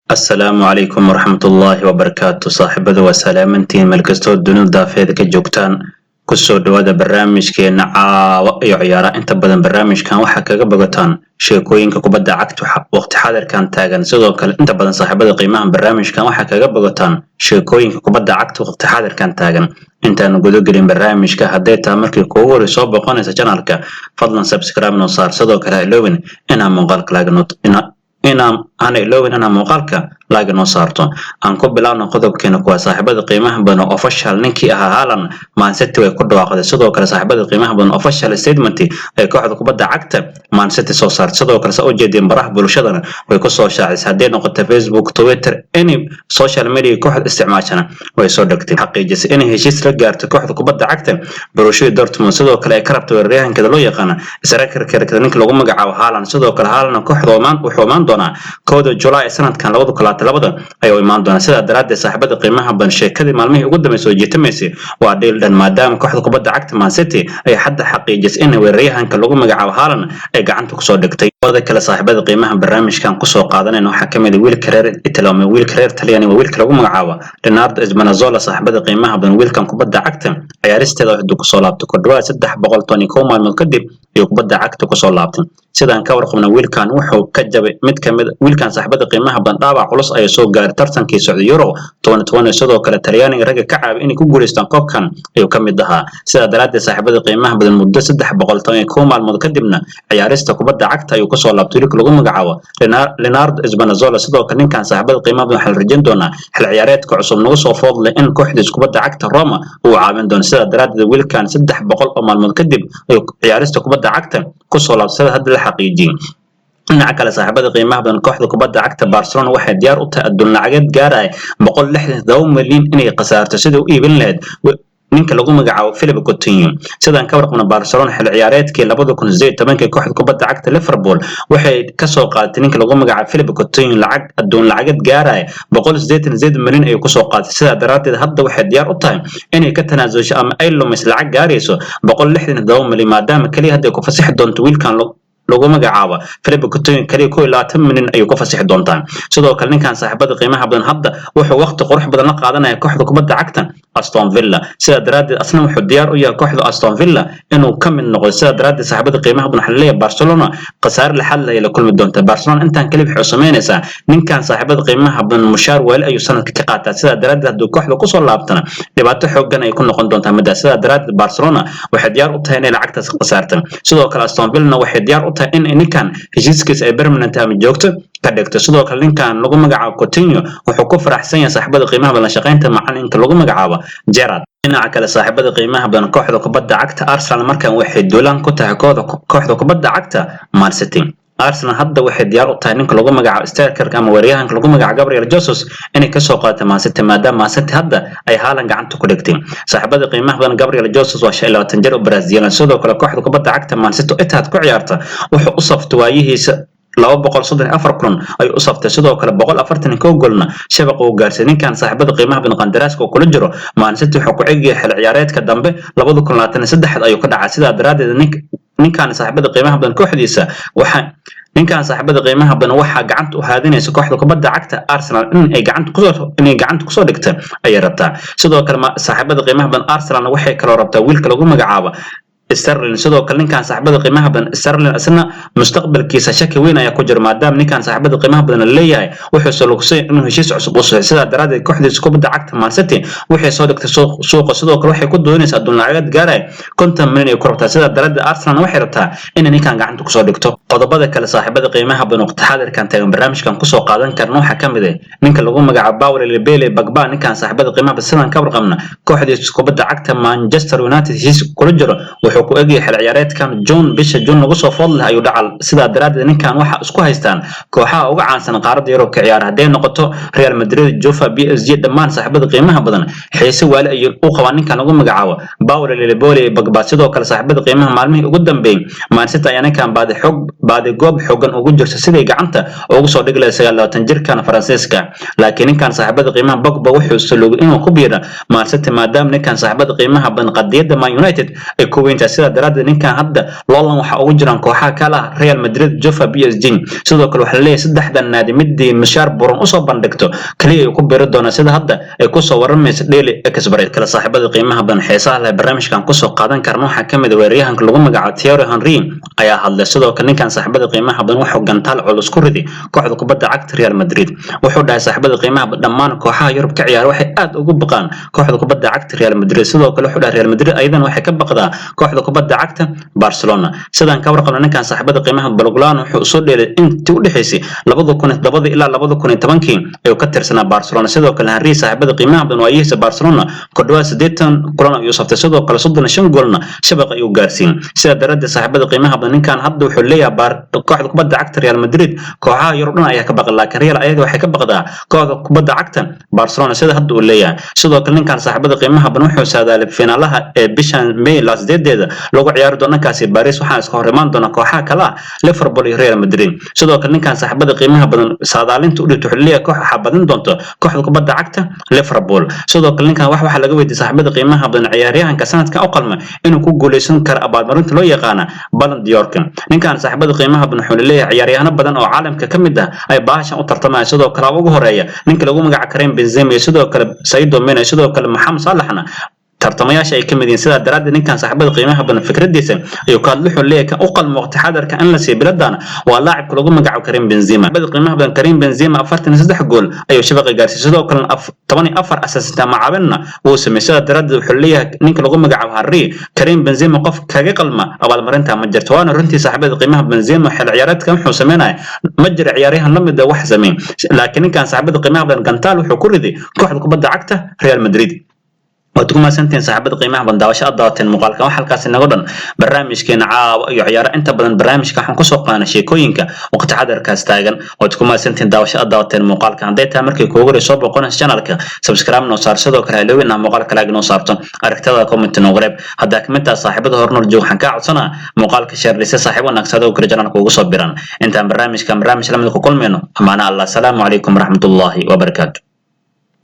Asalaamu calaykum waraxmatullaahi wabarakaatu. Saaxiibada, waa salaamantiin meel kastoo dunida daafeeda ka joogtaan. Kusoo dhawaada barnaamijkeena Caawa iyo Ciyaaraha. Inta badan barnaamijkan waxaa kaga bogataan sheekooyinka kubadda cagta waqti xadirkan taagan. Sidoo kale inta badan, saaxiibada qiimaha, barnaamijkan waxaa kaga bogataan sheekooyinka kubadda cagta waqti xadirkan taagan. Intaanu gudagelin barnaamijka, hadday tahay markii kuugu hore soo boqonaysa channelka, fadlan subscribe noo saar. Sidoo kale ha iloobin inaa muuqaalka inaa hana iloobin inaa muuqaalka like noo saarto. Aan ku bilaabno qodobkeena kuwa, saaxiibada qiimaha badan. Oo official ninkii ahaa Haaland, Man City way ku dhawaaqday. Sidoo kale, saaxiibada qiimaha badan, official statement ay kooxda kubadda cagta Man City soo saartay. Sidoo kale, saa u jeedeen, baraha bulshadana way ku soo shaacisay, hadday noqoto Facebook, Twitter, any social media kooxda isticmaashana way soo dhigtay. Xaqiijisay inay heshiis la gaarto kooxda kubadda cagta Borussia Dortmund. Sidoo kale ay ka rabto weeraryahankeeda loo yaqaana strikerkeeda, ninka lagu magacaabo Haaland. Sidoo kale Haaland kooxda wuxuu imaan doonaa 1da July sanadkan 2022 ayuu imaan doonaa. Sidaa daraaddeed, saaxiibada qiimaha badan, sheekadii maalmihii ugu dambeysay oo jiitamaysay waa deal dhan, maadaama kooxda kubadda cagta Man City ay hadda xaqiijisay in weeraryahanka lagu magacaabo Haaland ay gacanta kusoo dhigtay. Wada kale, saaxiibada qiimaha, barnaamijkan kusoo qaadanayna waxaa kamid ah wiilka reer Italy ama wiilka reer Talyaani, waa wiilka lagu magacaabo Leonardo Spinazzola. Saaxiibada qiimaha badan, wiilkan kubadda cagta ciyaaristeeda wuxuu kusoo laabtay ku dhawaad 311 maalmood kadib ayuu kubadda cagta kusoo laabtay. Sidaan ka warqabna, wiilkan wuxuu ka jabay mid kamid wiilkan, saaxiibada qiimaha badan, dhaawac culus ayaa soo gaaray tartankii socday Euro 2020. Sidoo kale Talyaaniga ragga ka caawiyay inay ku guuleystaan koobkan ayuu ka mid ahaa. Sidaa daraaddeed, saaxiibada qiimaha badan, muddo 311 maalmood kadibna ciyaarista kubadda cagta ayuu kusoo laabtay wiilka lagu magacaabo Leonardo Spinazzola. Sidoo kale ninkan, saaxiibada qiimaha badan, waxaa la rajayn doonaa xil ciyaareedka cusub nagu soo foodleh in kooxdiis kubadda cagta Roma uu caawin doono. Sidaa daraaddeed, wiilkan 300 oo maalmood kadib ayuu ciyaarista kubadda cagta kusoo laabtay, sida hadda la xaqiijiyey. Dhinaca kale, saaxiibada qiimaha badan, kooxda kubadda cagta Barcelona waxay diyaar u tahay adduun lacageed gaaraya 167 milyan inay khasaarto sidai u iibin lahayd ninka lagu magacaabo Philippe Coutinho. Sidaan ka warqabno, Barcelona xil ciyaareedkii 2018-kii kooxda kubadda cagta Liverpool waxay kasoo qaadatay ninka lagu magacaabo Philippe Coutinho lacag adduun lacageed gaaraya 188 milyan ayay kusoo qaadatay. Sidaa daraaddeed, hadda waxay diyaar u tahay inay ka tanaasusho ama ay lumis lacag gaarayso 167 milyan, maadaama keliya hadda ay ku fasixi doonto wiilkan lagu magacaabo Philippe Coutinho kaliya 21 milyan ayuu ku fasixi doontaa. Sidoo kale ninkan, saaxiibada qiimaha badan, hadda wuxuu waqti qurux badan la qaadanaya kooxda kubadda cagta Aston Villa. Sidaa daraaddeed, asna wuxuu diyaar u yahay kooxda Aston Villa inuu ka mid noqdo. Sidaa daraaddeed, saaxiibada qiimaha badan, waxaa laleeyahay Barcelona khasaare lixaad leh ay la kulmi doontaa. Barcelona intaan kaliya waxay samaynaysaa ninkan, saaxiibada qiimaha badan, mushaar waali ayuu sanadka ka qaataa. Sidaa daraaddeed, hadduu kooxda kusoo laabtana, dhibaato xooggan ay ku noqon doontaa middaas. Sidaa daraaddeed, Barcelona waxay diyaar u tahay inay lacagtaas khasaarta. Sidoo kale Aston Villana waxay diyaar u tahay in ninkan heshiiskiisa ay permanent ama joogto ka dhigto. Sidoo kale ninkan lagu magacaabo Coutinho wuxuu ku faraxsan yahay, saaxiibada qiimaha badan, shaqaynta macalinka lagu magacaabo Gerrard. Dhinaca kale, saaxiibada qiimaha badan, kooxda kubadda cagta Arsenal markan waxay duulaan ku tahay kooxda kubadda cagta Man City. Arsenal hadda waxay diyaar u tahay ninka lagu magacaabo strikerka ama weeraryahanka lagu magacaabo Gabriel Jesus inay kasoo qaadato Man City, maadaama Man City hadda ay Haaland gacanta ku dhigtay. Saaxiibada qiimaha badan, Gabriel Jesus waa 25 jir oo Brazilian. Sidoo kale kooxda kubadda cagta Man City Etihad ku ciyaarta wuxuu u saftay waayihiisa 234 kulan ayuu u saftay. Sidoo kale 141 goolna shabaq uu gaarsiiyay. Ninkan, saaxiibada qiimaha badan, qandaraaska uu kula jiro Man City wuxuu ku egyahay xil ciyaareedka dambe 2023 ayuu ka dhacay. Sidaa daraaddeed, ninkan, saaxiibada qiimaha badan, kooxdiisa waxa ninkan, saaxiibada qiimaha badan, waxaa gacanta u haadinaysa kooxda kubadda cagta Arsenal inay gacanta kusoo dhigta ayay rabtaa. Sidoo kale, saaxiibada qiimaha badan, Arsenal waxay kaloo rabtaa wiilka lagu magacaabo Sterling. Sidoo kale ninkan, saaxiibada qiimaha badan, Sterling isna mustaqbalkiisa shaki weyn ayaa ku jira, maadaama ninkan, saaxiibada qiimaha badan, la leeyahay wuxuu salugsay inuu heshiis cusub u saxiixo. Sidaa daraaddeed, kooxdiisa kubadda cagta Man City waxay soo dhigtay suuqa. Sidoo kale waxay ku doonaysaa adduun lacageed gaaraya 50 milyan ay ku rabtaa. Sidaa daraaddeed, Arsenal waxay rabtaa inay ninkan gacanta kusoo dhigto. Qodobada kale, saaxiibada qiimaha badan, waqti xaadirkan taagan barnaamijkan kusoo qaadan karna waxaa ka mid ah ninka lagu magacaabo Paul Labile Pogba. Ninkan, saaxiibada qiimaha badan, sidaan ka warqabna, kooxdiisa kubadda cagta Manchester United heshiis kula jiro wuxuu ku egyahay xil ciyaareedkan June, bisha June lagu soo food leh ayuu dhacal. Sidaa daraaddeed, ninkan waxa isku haystaan kooxaha uga caansan qaaradda Yurub ka ciyaara, hadday noqoto Real Madrid, Juve, PSG, dhammaan saaxiibada qiimaha badan xiise waali ayuu u qabaa ninkan lagu magacaabo Paul Labile Pogba. Sidoo kale, saaxiibada qiimaha, maalmihii ugu dambeeyay Man City ayaa ninkan baadi xog baadi goob xoogan ugu jirta siday gacanta ugu soo dhigi lahayd 29 jirkan Faransiiska. Laakiin ninkan, saaxiibada qiimaha, Pogba wuxuu saluugay inuu ku biiro Man City, maadaama ninkan, saaxiibada qiimaha badan, qadiyadda Man United ay ku weyntahay. Liga. Sidaa daraaddeed ninkan hadda loolan waxa ugu jiraan kooxaha kale ah Real Madrid, Juve, PSG. Sidoo kale waxaa laleeyahay saddexdan naadi midii mushaar buran usoo bandhigto kaliya ay ku biri doonaan, sida hadda ay kusoo waramayso Daily Express. Kale saaxiibada qiimaha badan, xiisaha leh barnaamijkan kusoo qaadan karna waxaa kamid ah weeraryahanka lagu magacaabo Thierry Henry ayaa hadlay. Sidoo kale ninkan, saaxiibada qiimaha badan, wuxuu gantaal culus ku riday kooxda kubadda cagta Real Madrid. Wuxuu dhahay, saaxiibada qiimaha badan, dhammaan kooxaha Yurub ka ciyaara waxay aad ugu baqaan kooxda kubadda cagta Real Madrid. Sidoo kale wuxuu dhahay Real Madrid ayadana waxay ka baqdaa kooxda kubadda cagta Barcelona. Sidaan ka warqabno, ninkan, saaxiibada qiimaha, Blaugrana wuxuu soo dheelay intii u dhexaysay 2007 ilaa 2010-kii ayuu ka tirsanaa Barcelona. Sidoo kale Henry, saaxiibada qiimaha badan, waayihiisa Barcelona ku dhawaad 80 kulan ayuu saftay, sidoo kale 35 goolna shabaqa ayuu gaarsiin. Sidaa daraaddeed, saaxiibada qiimaha badan, ninkan hadda wuxuu leeyahay kooxda kubadda cagta Real Madrid kooxaha Yurub dhan ayaa ka baqa, laakiin Real ayaga waxay ka baqdaa kooxda kubadda cagta Barcelona, sida hadda uu leeyahay. Sidoo kale ninkan, saaxiibada qiimaha badan, wuxuu saadaalay finaalaha ee bishan May 8-deeda lagu ciyaari doono dhankaasi Paris, waxaana iska hor imaan doona kooxaha kale ah Liverpool iyo Real Madrid. Sidoo kale ninkan, saaxiibada qiimaha badan, saadaalinta u dhigto wuxuu leeyahay koox waxaa badin doonto kooxda kubadda cagta Liverpool. Sidoo kale ninkan waxaa laga weydiiyay, saaxiibada qiimaha badan, ciyaaryahanka sanadkan u qalma inuu ku guuleysan karo abaalmarinta loo yaqaana Ballon d'Or-ka. Ninkan, saaxiibada qiimaha badan, wuxuu leeyahay ciyaaryahano badan oo caalamka ka mid ah ay baashan u tartamayaan. Sidoo kale ugu horeeya ninka lagu magaca Karim Benzema iyo sidoo kale Sadio Mane, sidoo kale Mohamed Salahna tartamayaasha ay ka mid yihiin. Sidaa daraaddeed ninkan, saaxiibada qiimaha badan, fikradiisa ayuu ka hadlo. Wuxuu leeyahay kan u qalmo waqti xadarka in la siiyo biladana waa laacibka lagu magacaabo Karim Benzema. Saaxiibada qiimaha badan, Karim Benzema 43 gool ayuu shabaqa gaarsiiyay, sidoo kalena 14 assist ama caawinna wuu sameeyay. Sidaa daraaddeed wuxuu leeyahay ninka lagu magacaabo Henry, Karim Benzema qof kaga qalma abaalmarinta ma jirto. Waana runtii, saaxiibada qiimaha, Benzema xil ciyaareedkan wuxuu sameynaya ma jiro ciyaaryahan la mid ah wax sameyn. Laakiin ninkan, saaxiibada qiimaha badan, gantaal wuxuu ku riday kooxda kubadda cagta Real Madrid. Waad ku mahadsantihiin, saaxiibada qiimaha badan, daawasho aad daawateen muuqaalkan. Waxa halkaasi naga dhan barnaamijkeena caawa iyo ciyaaro. Inta badan barnaamijka waxaan kusoo qaadana sheekooyinka waqti xadarkaas taagan. Waad ku mahadsantihiin daawasho aad daawateen muuqaalkan. Hadday tahay markii kuugu horey soo boqonaysa channelka, subscribe noo saar. Sidoo kale haloowi inaa muuqaalka like noo saarto, aragtada comment noogu reeb. Haddaa kamid tahay saaxiibada hornoor joog, waxaan kaa codsanaa muuqaalka share dhisa, saaxiib wanaagsan oo kale channelka ugu soo biran. Intaan barnaamijkan barnaamij lamid ku kulmayno, amaana Allah. Asalaamu calaykum waraxmatullaahi wabarakaatu.